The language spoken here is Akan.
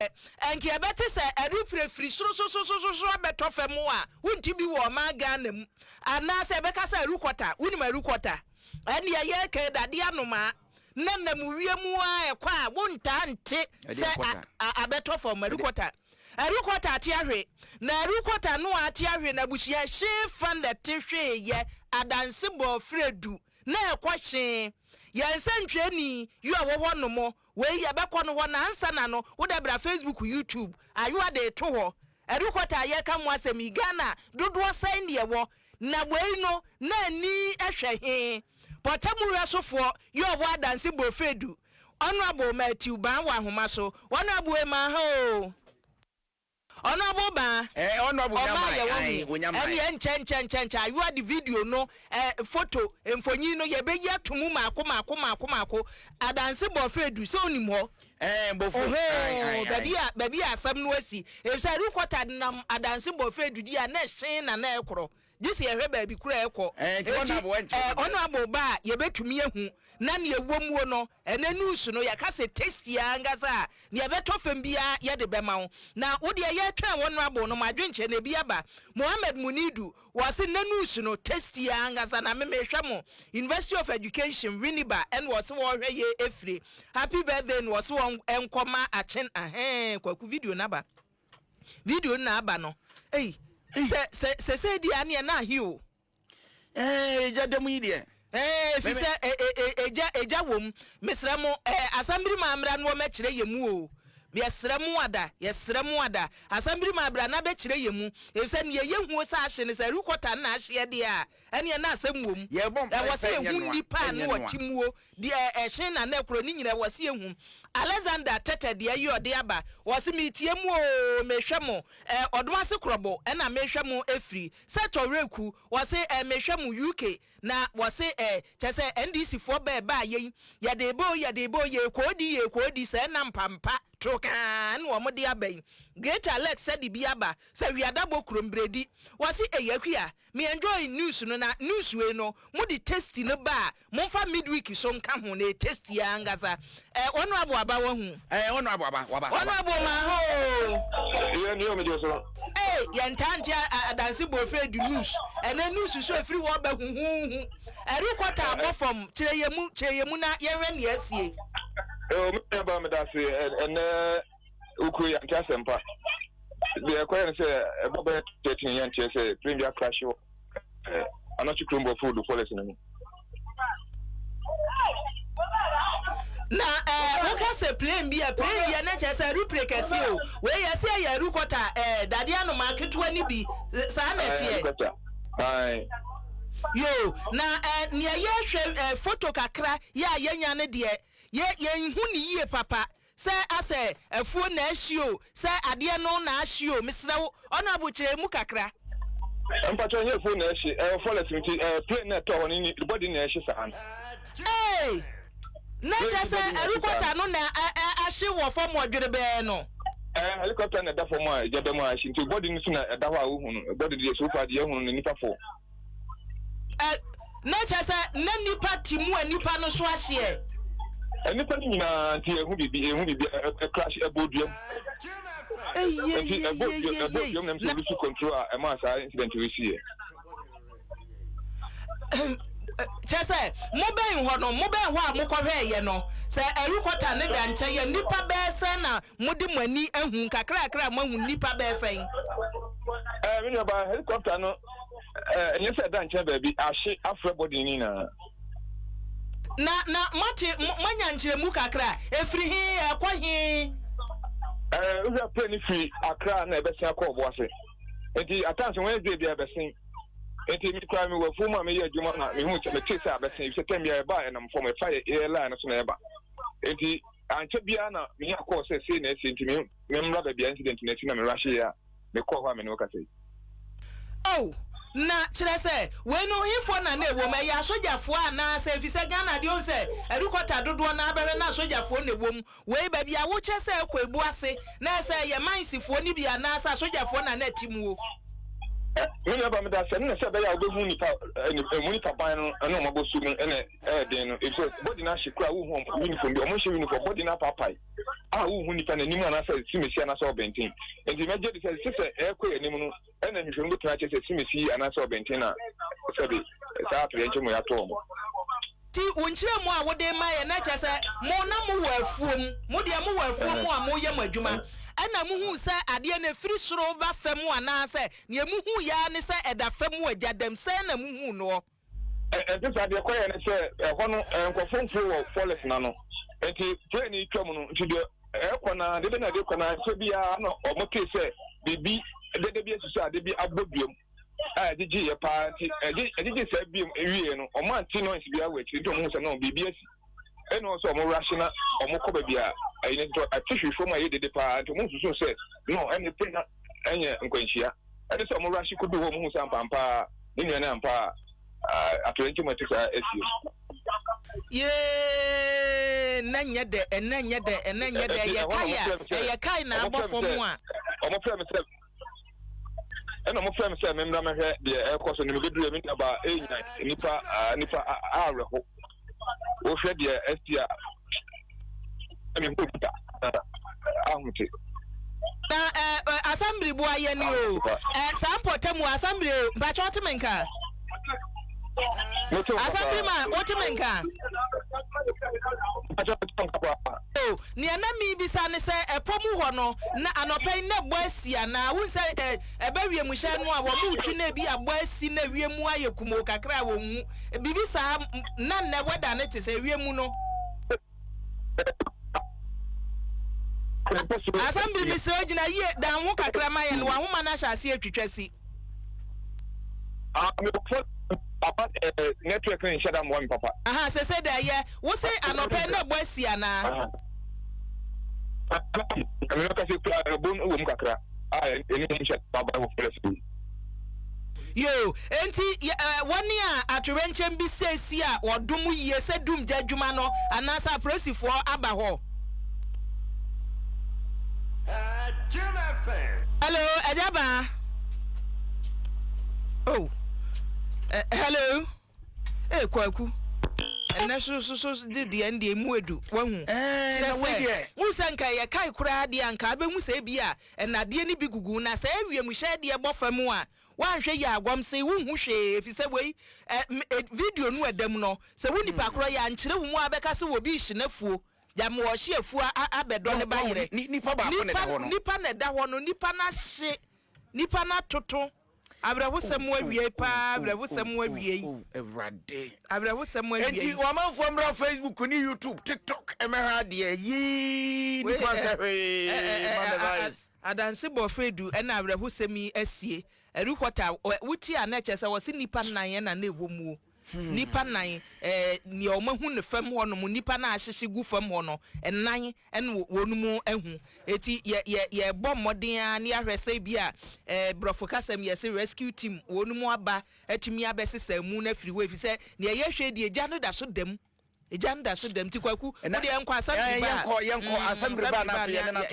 Ɛnka yɛbɛte sɛ ɛrepire firi sorosorosoro abɛtɔ fam a wonte bi wɔ ɔman Ghana mu. Anaasɛ yɛbɛka sɛ arukɔta, wonim arukɔta? Ɛnneɛ yɛreka dadeɛ anomaa na nam wiem ara ɛkɔ a wontaa nte sɛ abɛtɔ fam. Arukɔta. Arukɔta ate ahwe. Na arukɔta no a ate ahwe no abusua hyee fa na ɛte hweeɛ adanse bɔɔ frɛ du na ɛkɔ hyee. Yɛn nsɛntwerɛni yi a ɔwɔ hɔ nom Wei yɛbɛkɔ no hɔ na ansa na no wodɛ bra Facebook YouTube ayowa de to hɔ ɛrekɔta a yɛka ho asɛm yi Ghana dodoɔ sɛn ne ɛwɔ na wei no na ani hwɛ he pɔtamu hwɛsofoɔ yɛ ɔwɔ adanse Bofedu Honourable Matthew Baa wɔ ahoma so Honourable Emaa ha oo. Honourable Baa, Eh, honourable ɔmaa Nyamai, yɛ aye, wahu, Onyamai. ɛneɛ nkyɛ nkyɛ nkyɛ nkyɛ ayowa de video no eh, photo, mfonyin no yɛbɛyi ato mu maako maako maako maako, Adanse Bɔfedu, sɛ wonim hɔ? Eh, Bofo, aye, aye, Ohoo, aye. baabi a, baabi a asɛm no asi, efisɛ Rukɔta nam Adanse Bɔfedu di a na ɛhyen na na ɛkorɔ, Gye sɛ yɛhwɛ baabi koro a ɛkɔ. Ɛɛ, nti Enti, honourable ɛnkyɛ ɛɛ, ɔbɛbrɛ. honourable ba a, yɛbɛtumi ahu. Na nea ɛwɔ muo no, ɛnnɛ news no, yɛka sɛ tasty ara ankasa a, nea ɛbɛtɔ fam biara yɛde bɛma wo. Na wo deɛ yɛretwɛn honourable no, mo adwenkyerɛ no, ebi aba. Mohammed Munidu, wɔse nnɛ news no, tasty ara ankasa, na me mehwɛ mo. University of Education, Winneba, ɛna wɔse wɔrehwɛ yɛ efire. Happy birthday na wɔse wɔn nkɔma Akyen, ahɛn, Kwaku video no aba. Video no na aba no. Ei, sɛ sɛ sɛsɛ di aneɛ na ahe o. Ɛɛ egya da mu yi deɛ. Ɛɛ efi sɛ ɛ ɛ ɛ egya egya wom. Mesrɛ mo ɛɛ asambiri maa mmra no wɔmɛkyerɛ yɛ mu o. Yɛsrɛ mo ada, yɛsrɛ mo ada. Asambiri maa bra na bɛkyerɛ yɛ mu. Efisɛ neɛ yɛhuo sɛ ahye no sɛ rikɔta no na ahyeɛ deɛ a, ɛneɛ na asɛm wom. Yɛbɔ mpaeɛ Ɛwɔ sɛ sɛ ɛnyɛ yɛhu noa, nnipa a ɛnyɛ ne noa. wɔte muo. Deɛ ɛhyen na na ɛkorɔ ne nyina ɛwɔ se yɛhu. Alexander Tɛtɛ deɛ yi ɔde aba. Ɔse metie mo oo mehwɛ mo eh Ɔdomase Krɔbo ɛna mehwɛ mo ɛfiri sɛ Tɔwerɛku ɔse eh mehwɛ mo UK na wɔse eh kyɛsɛ NDC foɔ bɛɛ baa yei yɛde reba oo yɛde reba oo yɛɛkɔɔdi yɛɛkɔɔdi sɛɛ na mpampa torokaa ɛna wɔn de aba yi Great Alex sɛ de bi aba sɛ Wiadabɔ kurom bredi wɔse ei Akua Me enjoy news no na news wei no mo de tasty no ba a momfa midweek so nka ho na ɛyɛ tasty ankasa eh honourable aba wahu. Eh honourable aba waba waba. Honourable ma ha oo. Yɛ ni o me gye so. Ei yɛn taa nte adanse bofre du news ɛnɛ news so ɛfiri hɔ ba huhuuhu ɛrekɔ taa bɔ fam kyerɛ yɛ mu kyerɛ yɛ mu na yɛnhwɛ nea asie. Eo me nua baa meda ase ɛnɛ Wo kuro yɛnte asɛmpa. Deɛ ɛkɔyɛ no sɛ ɛbɔ bɛyɛ 13 yɛnteɛ sɛ plane bi akrahye wɔ anɔkye kurom bɔfo do forest no mu. Na ɛɛ woka sɛ plane bi a plane bi a na kyerɛ sɛ aeroplane kɛse o wei yɛsɛ ɛyɛ helicopter ɛɛ dadeɛ anomaa ketewa no bi saa na ɛteɛ. Helicopter ae. Yoo na ɛɛ nea yɛhwɛ ɛɛ photo kakra yɛ a yɛnya no deɛ yɛ yɛnhu ne yie papa Sɛ asɛ afuo na ahye o, sɛ adeɛ no na ahye o, mesrɛ wo Honourable kyerɛ mu kakra. Mpakyɛw ɛnyɛ afuo na ɛhye, ɛwɔ forest nti ɛɛ plane na ɛtɔɔ hɔ no ne body na ɛhye saa no. Eei! Na kyerɛ sɛ helicopter no na ahye wɔ fam wɔ dwerebɛɛ no? Ɛɛ helicopter na ɛda fam a egya da mu a ahye nti body no so na ɛda hɔ a wohu no, body deɛ so far deɛ yɛahu no no nnipa fo. Ɛ, na kyerɛ sɛ na nnipa te mu a nnipa no so ahyeɛ. Nnipa no nyinaa nti ɛho biribi, ɛho biribi, ɛ, crash, ɛbɔ dua mu. Nti ɛbɔ dua, ɛbɔ dua mu na ɛm sɛ olusu control a ɛmaa saa incident wei siiɛ. Kyerɛ sɛ mobɛn hɔ no, mobɛn hɔ a mokɔhwɛeɛ no, sɛ ɛrekɔta ne da nkyɛn yɛ nnipa bɛyɛ sɛn na mode mo ani ahu nkakrakra a moahu nnipa bɛyɛ sɛn? Ɛɛ, me nuabaa, helicopter no ɛnyɛ sɛ ɛda nkyɛn baabi, ahye afrɛ body no nyinaa. Na na moate, moanya nkyerɛmu kakra? Ɛfiri he, ɛkɔ he? Ɛɛ, wohwɛ plane no firi Accra na ɛbɛsen akɔ Ɔboase. Nti at times Wednesday biara ɛbɛsen. Nti me koraa mewɔ afuom a meyɛ adwuma na mehu sɛ metee sɛ abɛsen efisɛ tɛm biara ɛba a ɛnam fam, ɛfa yɛ airline no so na ɛba. Nti ankyɛ biara na menya call sɛ sei na asi nti me memmra baabi a incident no asi na me rush yɛ a mekɔɔ hɔ a me ne wo kasa yi. Oh, na kyerɛ sɛ, wei no hefoɔ na na ɛwom? Ɛyɛ asogyafoɔ anaa sɛ, ɛfiri sɛ Ghana deɛ wohu sɛ ɛrekɔta dodoɔ no ara bɛhwɛ na asogyafoɔ na ɛwom. Wei baabi a wokyerɛ sɛ ɛkɔ ebu ase na ɛsɛ ɛyɛ mines foɔ no bi anaa sɛ asogyafoɔ na na ɛte muo? Me nua ba meda ase ɛno na sɛ ɛbɛyɛ a wobɛhu nipa ɛmu nipa ban no ɛne ɔmo abɔ su no ɛna ɛyɛ den no efisɛ body no ahye koraa wohu ɔmo uniform bi ɔmo nhyɛ uniform body no apaapae a wohu nipa n'anim anaasɛ simesi anaasɛ ɔbɛnten nti mɛgye di sɛ sɛ ɛkɔ yɛn anim no ɛna nhwehwɛmu bɛtumi akyerɛ sɛ simesi anaasɛ ɔbɛnten na sɛbe saa atoyerɛnkyɛm wei ato wɔn. Nti wo nkyerɛmu a wode rema yɛn na kyerɛ sɛ mo na mowɔ afuom, mo deɛ mowɔ afuom a moreyɛ mo adwuma, ɛna mohuu sɛ adeɛ no ɛfiri soro ba fam anaasɛ deɛ mohuiɛ ara ne sɛ ɛda fam wɔ gya dam, sɛn na mohuu noɔ? Ɛnte saa, deɛ ɛkɔeɛ ne sɛ ɛhɔ no nkurɔfoɔ mfuo wɔ forest no ano, nti plane no retwam no, nti deɛ ɛrekɔ no ara, dede na ɛde rekɔ no ara, nkyɛ biara na wɔtee sɛ biribi dede bi asi so a ade bi abɔ dua mu a ɛgyegyeeɛ paa, nti ɛgyegye saa bio wieeɛ no, wɔante noise biara wɔ akyiri, nti wɔhu sɛ no biribi asi. Ɛna wɔn sɛ wɔn rush na wɔn kɔ baabi a ɛyi no nti ɛte hwee fam a ɛyɛ dede paa, nti wɔn susu sɛ no ɛne plane no ɛnyɛ nkwanhyia. Ɛne sɛ wɔn rush kɔduu hɔ wɔn hu sɛ ampaampa ara ne nua no ampa a atoyerɛnkyɛm a ɛte saa asie. Yee, nnɛ nyɛ dɛ, ɛnnɛ nyɛ dɛ, ɛnnɛ nyɛ dɛ, Ɛnti ɛyɛ ɛhɔ na kae wɔn a, frɛ me sɛ, ɛyɛ kae na wɔn abɔ frɛ me fam sɛ, a. wɔn frɛ me sɛ, ɛna wɔn frɛ me sɛ memmra mɛhwɛ deɛ ɛrekɔ so no, mebɛduru yɛ me nuabaa ɛrenyan nnipa, nnipa awerɛho. Wohwɛ deɛ asi a, mehu bi da ahomete. Na ɛ ɛ asɛmbiri boa yɛn ni o. Ɛ saa mpɔtam wɔ asɛmbiri o. Mpakyɛ wote me nka? Asɛmbiri ma wote me nka? O, nea na mebisa ne sɛ ɛpɔ mu hɔ no na anɔpa yi na ɛbɔ asi anaa? Wohu sɛ ɛ ɛbɛ wiemhyɛn no a wɔretwi na ebi abɔ asi na wiem ayɛ kumoo kakra a wɔnhu. Biribi saa na nnɛ weather no te sɛ wiem no. Asɛm bi mesrɛ wo gyina yie dan ho kakra ma yɛn w'ahoma no ahyɛ aseɛ atwitwa si. Ah, me phone papa eh, network no nhyɛ da mmoa me papa. Aha, sese da ɛyɛ. Wo se anɔpɛ na ɛbɔ asi anaa? Me bɛka sɛ kura ɛbɔ wɔ mu kakra a ɛne mu nhyɛ da aba wɔ forest bi. Yoo, enti yɛ ɛ, wɔn a atoyerɛnkyɛm bi seesie a wɔdom yie sɛ dumgya adwuma no anaasɛ apolisifoɔ aba hɔ. Hello, Agya Baa. Oh, eh, hello. Eh, Kwaku. Ɛnɛ so so so de deɛ ɛn deɛ emu edu wahu. Ɛɛ, Kyerɛ na wei sɛ, deɛ. wohu sɛ nka ɛyɛ kae koraa deɛ a nka abɛhu sɛ ebi a Nnadeɛ no bi gugu na sɛ wiemhyɛn deɛ bɔ fam a, woanhwɛ yie a agɔmse, wonhu hwee efisɛ wei ɛ, m, ɛ, video no ɛda mu no, sɛ wo nipa korɔ yɛ ankyerɛ wo mu a wobɛka sɛ obi rehye n'afuo, gyama ɔrehye afuo a, a, abɛdɔ ne ba yerɛ. Nipa baako na ɛda hɔ no. Nipa na ɛda hɔ no, nipa no ahye, nipa no atoto. Awerɛhosɛm awiei paa, awerɛhosɛm awiei. Oh, Awurade. Awerɛhosɛm awiei. Enti wɔamanfoɔ mmra Facebook ne YouTube, TikTok mmɛhwɛ adeɛ. Yii, nipa nsɛ hwee, ma me rice. Adanse bɔfrɛ du ɛna awerɛhosɛm yi asie. Ɛrehɔta, wotie a na ɛkyerɛ sɛ wɔse nnipa nnan ɛna na ɛwɔ muo. Nnipa nnan, ɛɛ, nea wɔahu no fam hɔnom, nnipa no a ahyehye gu fam hɔ no, nnan na wɔn ahu. Enti yɛ, yɛ, yɛrebɔ mmɔden ara na yɛahwɛ sɛ ebia, ɛɛ, Borɔfo kasa mu yɛse rescue team, wɔn aba atumi abɛsesa amu no afiri hɔ, efisɛ nea yɛhwɛ yi deɛ, egya no da so da mu. Egya no da so da mu. Nti Kwaku, wo deɛ yɛnkɔ asɛm Ɛɛ, biriba a, yɛnkɔ, yɛnkɔ mm, asɛm asɛm biriba a na biriba a afei yɛne no na ato